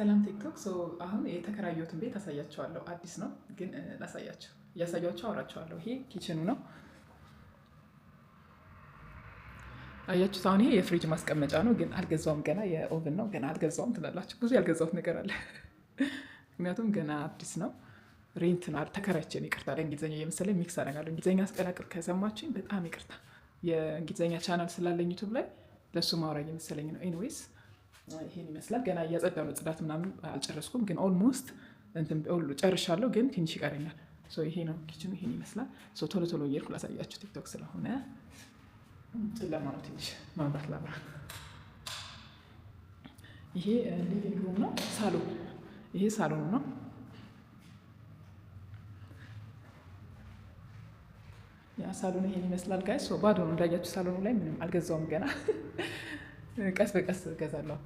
ሰላም ቲክቶክ። አሁን የተከራየሁትን ቤት አሳያቸዋለሁ። አዲስ ነው ግን ላሳያቸው፣ እያሳያቸው አወራቸዋለሁ። ይሄ kitchen ኑ ነው። አያችሁት? አሁን ይሄ የፍሪጅ ማስቀመጫ ነው፣ ግን አልገዛውም ገና። የ oven ነው ገና አልገዛውም ትላላችሁ። ብዙ ያልገዛሁት ነገር አለ፣ ምክንያቱም ገና አዲስ ነው። Rent ነው፣ ተከራይቼ ነው። ይቅርታ ለእንግሊዝኛ እየመሰለኝ mix አደርጋለሁ። እንግሊዝኛ አስቀላቅል ከሰማችሁኝ በጣም ይቅርታ። የእንግሊዝኛ ቻናል ስላለኝ ዩቱብ ላይ ለእሱ ማውራ እየመሰለኝ ነው። Anyways ይሄን ይመስላል። ገና እያጸዳሁ ነው። ጽዳት ምናምን አልጨረስኩም፣ ግን almost ጨርሻለሁ፣ ግን ትንሽ ይቀረኛል። ይሄ ነው kitchen ኑ፣ ይሄን ይመስላል። ቶሎ ቶሎ እየሄድኩ ላሳያችሁ። ቲክቶክ ስለሆነ ጨለማ ነው፣ ትንሽ ማብራት ላብራ። ይሄ living room ነው፣ ሳሎን። ይሄ ሳሎኑ ነው። ያ ሳሎኑ ይሄን ይመስላል guys። ባዶ ነው እንዳያችሁ፣ ሳሎኑ ላይ ምንም አልገዛውም ገና፣ ቀስ በቀስ እገዛለሁ።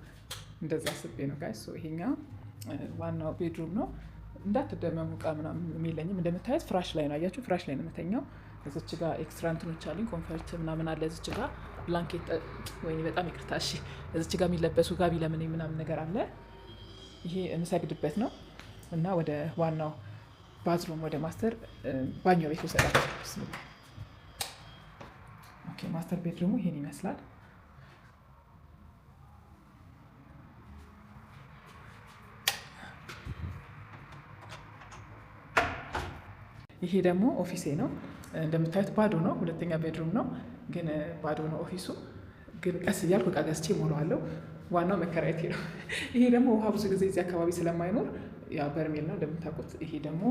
እንደዛ አስቤ ነው guys። ይሄኛው ዋናው bedroom ነው። እንዳትደመሙ እቃ ምናምን የለኝም። እንደምታዩት ፍራሽ ላይ ነው፣ አያችሁ፣ ፍራሽ ላይ ነው የምተኛው። እዚች ጋ extra እንትኖች አሉኝ፣ comfort ምናምን አለ። እዚች ጋ blanket፣ ወይኔ በጣም ይቅርታ። እሺ፣ እዚች ጋ የሚለበሱ ጋቢ ለምን ምናምን ነገር አለ። ይሄ የምሰግድበት ነው እና ወደ ዋናው bathroom ወደ master ባኞ ቤት ወሰዳቸው። Okay፣ master bedroom ኡ ይሄን ይመስላል። ይሄ ደግሞ office ኤ ነው። እንደምታዩት ባዶ ነው። ሁለተኛ bedroom ነው፣ ግን ባዶ ነው office ኡ። ግን ቀስ እያልኩ እቃ ገዝቼ እሞላዋለሁ። ዋናው መከራየቴ ነው። ይሄ ደግሞ ውሃ ብዙ ጊዜ እዚህ አካባቢ ስለማይኖር ያ በርሜል ነው እንደምታውቁት። ይሄ ደግሞ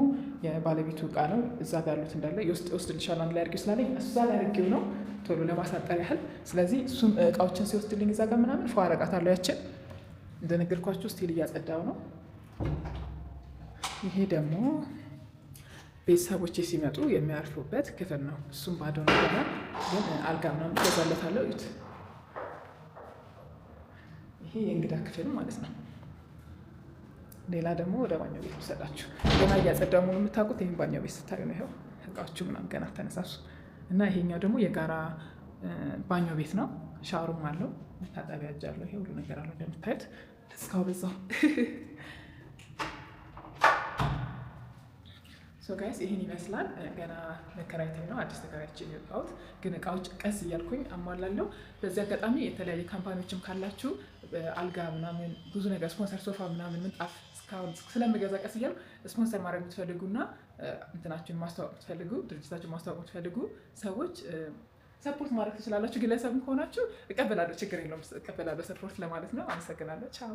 የባለቤቱ እቃ ነው። እዛ ጋር ያሉት እንዳለ ይወስድልሻል አንድ ላይ አድርጊው ስላለኝ እዛ ላይ አድርጊው ነው ቶሎ ለማሳጠር ያህል። ስለዚህ እሱም እቃዎችን ሲወስድልኝ እዛ ጋር ምናምን ፎ አረጋታለሁ። ያችን እንደነገርኳችሁ still እያጸዳው ነው። ይሄ ደግሞ ቤተሰቦቼ ሲመጡ የሚያርፉበት ክፍል ነው። እሱም ባዶ ነው ገና፣ ግን አልጋ ምናምን ገዛለታለሁ። እዩት። ይሄ የእንግዳ ክፍል ማለት ነው። ሌላ ደግሞ ወደ ባኞ ቤት ልውሰዳችሁ። ገና እያጸዳሁ መሆኑን የምታውቁት ይህን ባኞ ቤት ስታዩ ነው። ይኸው እቃዎቹ ምናምን ገና ተነሳሱ እና ይሄኛው ደግሞ የጋራ ባኞ ቤት ነው። ሻወሩም አለው፣ መታጠቢያ እጅ አለው። ይሄ ሁሉ ነገር አለው እንደምታዩት። እስካሁ በዛው። So guys፣ ይህን ይመስላል። ገና መከራየቴ ነው። አዲስ ተከራይቼ ነው የወጣሁት፣ ግን እቃዎች ቀስ እያልኩኝ አሟላለሁ። በዚህ አጋጣሚ የተለያዩ company ዎችም ካላችሁ አልጋ ምናምን ብዙ ነገር ስፖንሰር፣ ሶፋ ምናምን ምንጣፍ እስካሁን ስለምገዛ ቀስ እያልኩ ስፖንሰር ማድረግ የምትፈልጉና እንትናችሁን ማስተዋወቅ የምትፈልጉ፣ ድርጅታችሁን ማስተዋወቅ የምትፈልጉ ሰዎች support ማድረግ ትችላላችሁ። ግለሰብም ከሆናችሁ እቀበላለሁ፣ ችግር የለውም፣ እቀበላለሁ support ለማለት ነው። አመሰግናለሁ። ቻው።